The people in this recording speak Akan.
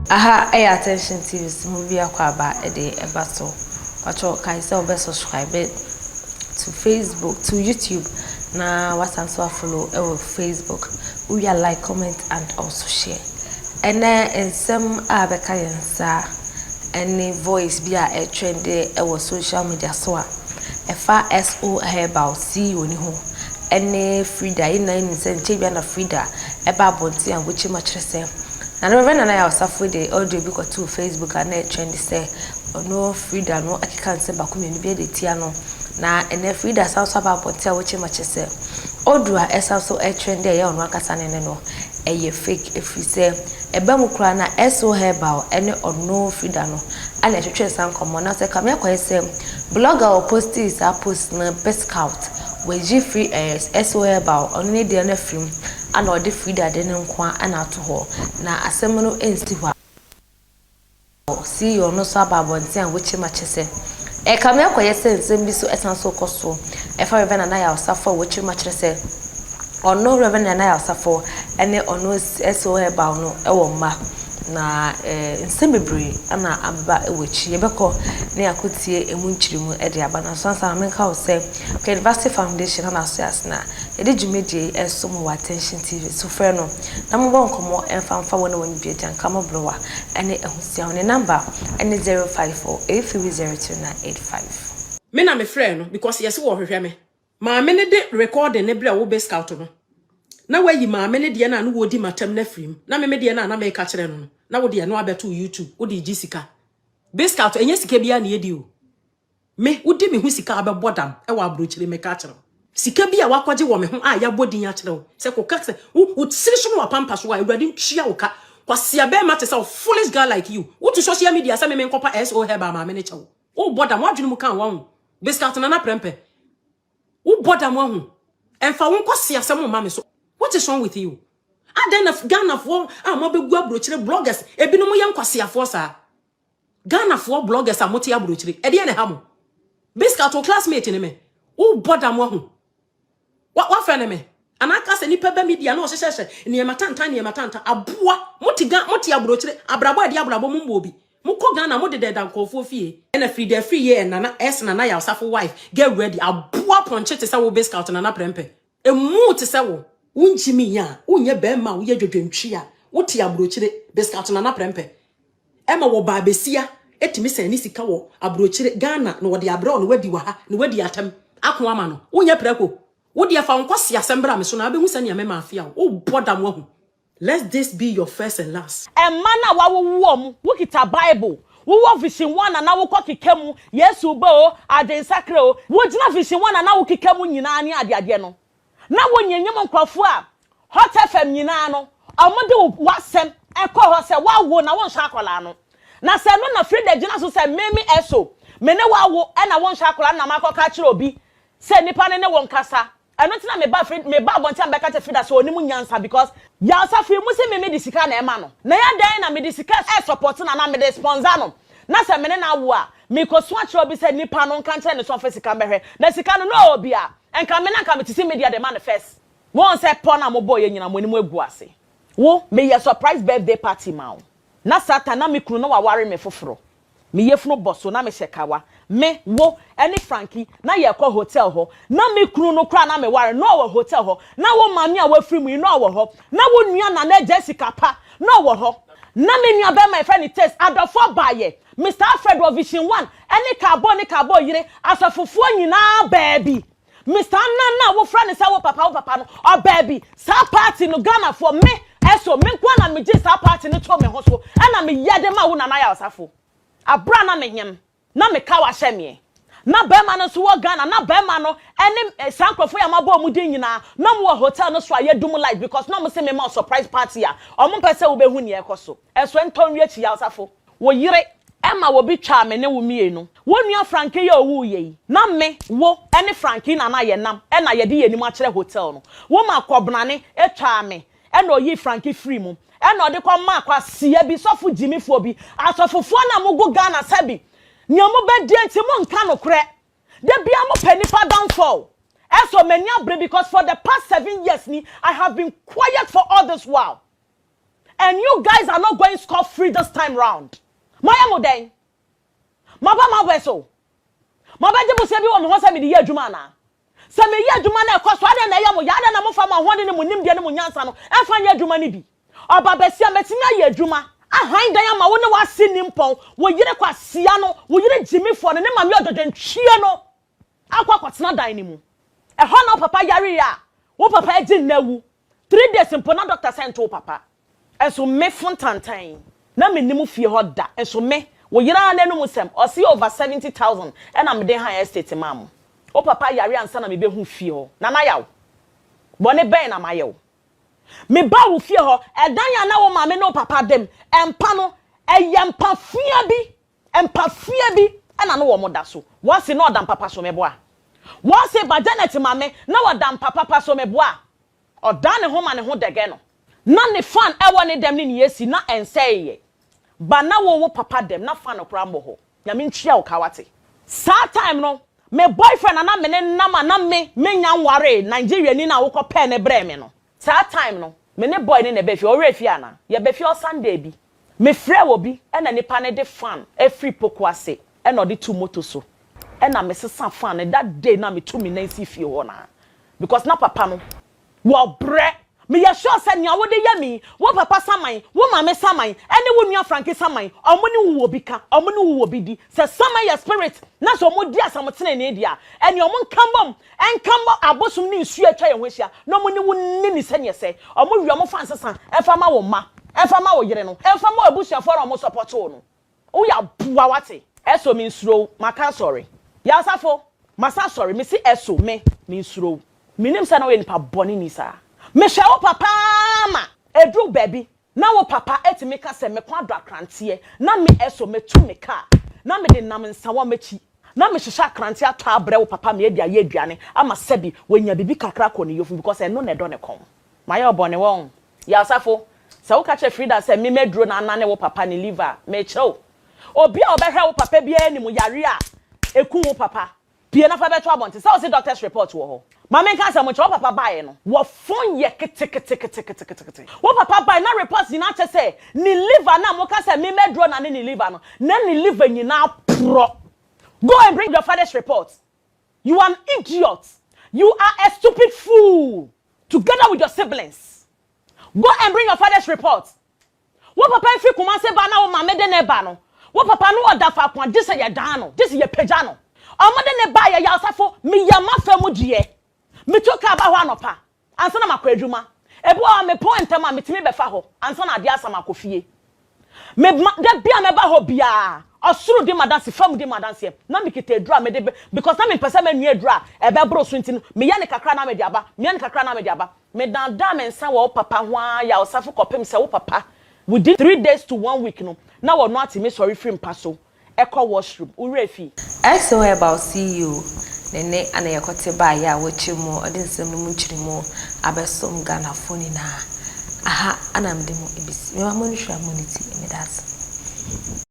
Aha yɛ Attention TV so mo bi akɔ aba de ɛba so. Patrɔ kae sɛ wobɛ subscribe to Facebook to YouTube na wasan so afollow ɛwɔ Facebook. Wowia like, comment and also share. Ɛnɛ nsɛm a bɛka yɛn nsa ɛne voice bi a ɛtrend ɛwɔ social media so a ɛfa SO Herbal CEO ne ho ɛne Frida. Yɛn nyinaa nim sɛ nkyɛn bi na Frida ɛba abɔnten a wɔkyerɛ mu akyerɛ sɛ na Reverend Nana Yaw Osafo de audio bi kɔtoo Facebook a na ɛtrend sɛ ɔno Frida no akeka nsɛm baako mmienu bi de tia no. Na ɛnɛ Frida san so aba abɔnten a wɔkyerɛ mu akyerɛ sɛ audio a ɛsan so ɛtrend a ɛyɛ ɔno ankasa ne no ɛyɛ fake, ɛfiri sɛ ɛba mu koraa na SO Herbal ɛne ɔno Frida no ana ɛtwetwe nsa nkɔmmɔ. Na sɛ kame akɔyɛ sɛ blogger a ɔpost saa post no, Biscout, wɔagyi firi SO Herbal ɔno ne deɛ no afiri mu ana ɔde Frida de ne nko a ana ato hɔ. Na asɛm no nsi hɔ a, CEO no nso aba abɔnten a wɔkyerɛ mu akyɛ sɛ ɛkame akɔyɛ sɛ nsɛm bi so ɛsan so kɔ so ɛfa Reverend Nana Yaw Osafo a wɔkyerɛ mu akyerɛ sɛ ɔno Reverend Nana Yaw Osafo ɛne ɔno SO Herbal no ɛwɔ mma. Na nsɛm bebree ana aba ɛwɔ akyi. Yɛbɛkɔ ne akɔtie emu nkyerɛmu ɛde aba. Na so ansa na menka wo sɛ University Foundation ana aso ase na yɛde dwumadie yi ɛsom wɔ Attention TV so. Frɛ no na mobɔ nkɔmmɔ ɛmfa mfa wɔn a wɔn bi agya nka mɔborɔwa ɛne ahusia ho. Ne number ɛne 054 830285. Me na me frɛ no because yɛsɛ wɔhwehwɛ me. Maame ne de recording ne brɛ wo Biscout no na wayi maame ne deɛ no a na wɔdi matam no afiri mu, na me me deɛ no a na meka kyerɛ no, na wode ɛno abɛto YouTube, wode gye sika. Biscout, ɛnyɛ sika biara na yɛdi o. Me wodi me ho sika abɛbɔ dam ɛwɔ aburokyire. Meka kyerɛ wo, sika bi a wakɔgye wɔ me ho a yɛabɔ din akyerɛ wo sɛ kɔka sɛ wo siri so no wapampa so a, Awurade ntua wo ka. Kwasia bɛrima te sɛ foolish girl like you, wotu social media sɛ me menkɔpa SO Herbal maame ne kyɛw. Wobɔ dam, woadwene mu ka wɔn ho. Biscout Nana Prɛmpɛ, wobɔ dam ahu. Ɛmfa wo nkɔsi asɛm mma me so. What is wrong with you? Adɛn na Ghanafoɔ a mobɛgu aburokyire, bloggers ebinom yɛ nkwasiafoɔ saa? Ghanafoɔ bloggers a mote aburokyire, ɛdeɛ ne ha mo? Biscout, wo classmate ne me. Wobɔ dam ahu. Wafɛ ne me anaa ka sɛ nipa bɛ media na ɔhyehyɛhyɛ nneɛma tantan, nneɛma tantan. Aboa, mote ga mote aburokyire, abrabɔ ɛde abrabɔ mo mbɔ obi. Mokɔ Ghana, mo dedɛda nkɔɔfoɔ fie. Ɛna firi dɛ firi yɛ Nana S Nana Yaw Osafo wife, get ready. Aboa pɔnkye te sɛ wo Biscout Nana Prɛmpɛ, emu te sɛ wo wongyi mi ya a wonyɛ bɛrima a woyɛ dwodwantwi a wote aburokyire. Biscout Nana Prɛmpɛ, ɛma wɔ baa besia etumi sɛn ne sika wɔ aburokyire Ghana na wɔde abrɛ ɔno wadi wɔ ha na wadi atam ako ama no. Wonyɛ prɛko, wode afa wo nkɔsi asɛm bra me so na abɛhu sɛ nea mɛma afia wo. Wobɔ dam wahu. Let this be your first and last. Ɛma na wawowo ɔmo, wokita Bible, wowɔ Vision One na wokɔ keka mu Yesu ba o, adwensakra o, wogyina Vision One na wokeka mu nyinaa ne adeadeɛ no na wonyanyam nkurɔfoɔ a Hot FM nyinaa no, ɔmo de wasɛm ɛkɔ hɔ sɛ wawo na wonhyɛ akwadaa no. Na sɛ no na Frida gyina so sɛ meme ɛso me ne wawo ɛna wonhyɛ akwadaa no na makɔka kyerɛ obi sɛ nipa ne ne wɔn kasa. Ɛno ntina meba firi meba abɔnten a bɛka kyerɛ Frida sɛ ɔnim nyansa because Yawsa firi mu sɛ me de sika na ɛma no na yɛ dan na mede sika ɛ support na mede sponsor no. Na sɛ mene na awo a, mekɔso akyerɛ obi sɛ nipa no nka nkyerɛ ne so ɔmfa sika mbɛhwɛ na sika no na ɔwɔ bi a nka me na nka mete sɛ media de ma no first. Wɔn sɛ pɔ na mobɔ yɛ nyina mo anim agu ase. Wo meyɛ surprise birthday party ma wo na satan na me kunu na waware me foforɔ, me yefunu bɔ so na mehyɛ kawa. Me, wo ɛne Frankie na yɛkɔ hotel hɔ na me kunu no kora na me ware na ɔwɔ hotel hɔ, na wo maame a wafiri mu yi na ɔwɔ hɔ, na wo nua Nana Jessica pa na ɔwɔ hɔ, na me nua bɛrima yɛfrɛ ne Taste adɔfoɔ baayɛ, Mr Alfred wɔ Vision One ɛne Kaabo ne Kaabo yere, asɔfofoɔ nyinaa baabi, Mr Nana a wofrɛ ne sɛ wo papa, wo papa no ɔbaa bi saa party no. Ghanafoɔ, me ɛso me nko na megye saa party no to me ho so ɛna meyɛ de ma wo Nana Yaw Osafo abra na menyem na meka wahyɛ meɛ na bɛrima no nso wɔ Ghana na bɛrima no ɛne saa nkurɔfoɔ yi a mabɔ ɔmo din nyinaa na ɔmo wɔ hotel no so a yɛdum light because na ɔmo sɛ mema surprise party a ɔmo mpɛ sɛ wobɛhu nea ɛkɔ so. Ɛso ntɔ nwi akyi. Yaw Osafo, wo yere ɛma obi twa me ne wo mmienu, wo nua Frankie yɛ owu yɛ yi na me, wo ɛne Frankie na yɛ nam ɛna yɛde yɛn anim akyerɛ hotel no. Wo ma kɔbrane etwa me ɛna oyi Frankie firi mu ɛna ɔde kɔ maa kwasia bi, sɔfo gyimifoɔ bi. Asɔfofoɔ na mo gu Ghana sɛbi nea mo bɛ die nti mo nka nokorɛ de bia mo pɛ nipa downfall. Ɛsɔ m'ani abere because for the past 7 years ni, I have been quiet for all this while. And you guys are not going scot free this time round. Mayɛ mo dɛn? Maba m'abɛ so? Mabɛgye bosea bi wɔ me hɔ sɛ mede yɛ adwuma anaa? Sɛ meyɛ adwuma na ɛkɔ so, adɛn na ɛyɛ mo ya? Adɛn na momfa mo ahoɔden ne mo nimdeɛ ne mo nyansa no mfa nyɛ adwuma no bi? Ɔba basia, mɛtumi ayɛ adwuma ahan dan ama wo ne w'ase nimpɔn, wo yere kwasia no, wo yere gyimifoɔ no, ne maame ɔdwodwentwie no akɔ akɔtena dan no mu. Ɛhɔ na wo papa yareeɛ a, wo papa agye nna awu. 3 days mpo na doctor sɛ nto wo papa. Nso me fo ntantan na mennim fie hɔ da. Nso me, wo yere ara n'anum sɛm, ɔse over 70,000 ɛna mede han estate maa mo. Wo papa yare ansa na mebɛhu fie hɔ. Nana Yaw, bɔne bɛn na mayɛ wo? Mebaa wo fie hɔ, ɛdan a na wo maame ne wo papa da mu, mpa no, ɛyɛ mpa fia bi, mpa fia bi ɛna no wɔn da so. Wɔse na ɔda mpa pa so meboa. Wɔse ba Janet maame na ɔda mpa papa so meboa. Ɔdan ne ho ma ne ho dɛgɛ no. Na ne fan ɛwɔ ne dɛm ne ne yɛsi na ɛnsɛeɛ. Ba na wo wo papa dɛm na fan koraa mbɔ hɔ. Nyame ntua wo ka wate. Saa time no, me boyfriend a na me ne nam a na me menya nwaree Nigeria ni na wokɔ pɛɛ ne brɛɛ me no. Saa time no, me ne boy ne na ɛbɛ fie, ɔwerɛ fie ana? Yɛbɛ fie Sunday bi. Me frɛ wɔ bi ɛna nipa ne de fan efiri Pokuase ɛna ɔde tu moto so. Ɛna me sesa fan no that day na me tu me nan si fie hɔ na. Because na papa no wɔ brɛ. Meyɛ sure sɛ nea wode yɛ me, wo papa saman, wo maame saman, ɛne wo nua Frankie saman, ɔmo ne wo wɔ bi ka, ɔmo ne wo wɔ bi di. Sɛ saman yɛ spirit, na sɛ ɔmo di asɛm tenenee deɛ a, ɛne ɔmo nka mbom, ɛnka mbɔ abosom ne nsuo atwa yɛn ho ahyia, na ɔmo ne wo nni ne sɛneɛ sɛ, ɔmo wie ɔmo fa nsesa, ɛmfa ma wo mma, ɛmfa ma wo yere no, ɛmfa ma wo abusuafoɔ na ɔmo support wo no. Woyɛ aboa wate. Ɛso mi nsuro, maka sɔre. Yasafo, masa sɔre, me si ɛso me, mi nsuro. Minim sɛ na woyɛ nipa bɔne ni saa. Mehwɛ wo papa ma eduru baabi na wo papa etumi ka sɛ mekɔ adɔ akranteɛ na me ɛso metu me kaa na mede nam nsawa m'akyi na mehyehyɛ akranteɛ atɔ abrɛ wo papa me adi ayɛ aduane ama sɛbi wanya bibi kakra kɔ ne yofu because ɛno na ɛdɔ ne kɔn. Mayɛ ɔbɔne wɔn. Yasafo, sɛ woka kyerɛ Frida sɛ me mɛduro na anane wo papa ne liver, mekyerɛw. Obi a ɔbɛhwɛ wo papa biara anim yare a eku wo papa. Pie na fa bɛto abɔnten sɛ ɔsi doctor's report wɔ hɔ. Maame nka sɛ mo nkyɛn wo papa baeɛ no wɔ phone yɛ keteketeketekete. Wo papa baeɛ na report nyinaa kyɛ sɛ ne liver na mo ka sɛ me mɛduro na ne ne liver no na ne liver nyinaa porɔ. Go and bring your father's report. You are an idiot. You are a stupid fool. Together with your siblings. Go and bring your father's report. Wo papa fi Kumase ba na wo maame de ne ba no. Wo papa no ɔda faako a gye sɛ yɛdan no, gye sɛ yɛpagya no. Ɔmo de ne ba yɛ yawsafo, meyɛ m'afa mu deɛ. Metu kaa ba hɔ anɔpa, ansa na makɔ adwuma. Ebi wɔ hɔ a mepɔn ntɛm a metumi bɛfa hɔ, ansa na adeɛ asa makɔ fie. Me ma da bi a mɛba hɔ biara, ɔsoro di m'adanse, fam di m'adanseɛ. Na mekita aduru a mede bɛ because na mempɛ sɛ mɛnua aduru a ɛbɛboro so nti no, meyɛ ne kakra na mede aba, meyɛ ne kakra na mede aba. Medaadaa me nsa wɔ wo papa ho ara yawsafo kɔpem sɛ wo papa within 3 days to one week no na wɔno atumi sɔre firi mpa so ɛkɔ washroom wura fi. SO Herbal CEO ne ne ana yɛkɔte baayɛ a wɔakyerɛ mu ɔde nsɛm no mu nkyerɛmu abɛsom Ghanafoɔ nyinaa. Aha ana mede mo ebisi. Mema mo no hwɛ a mo ne ti meda ase.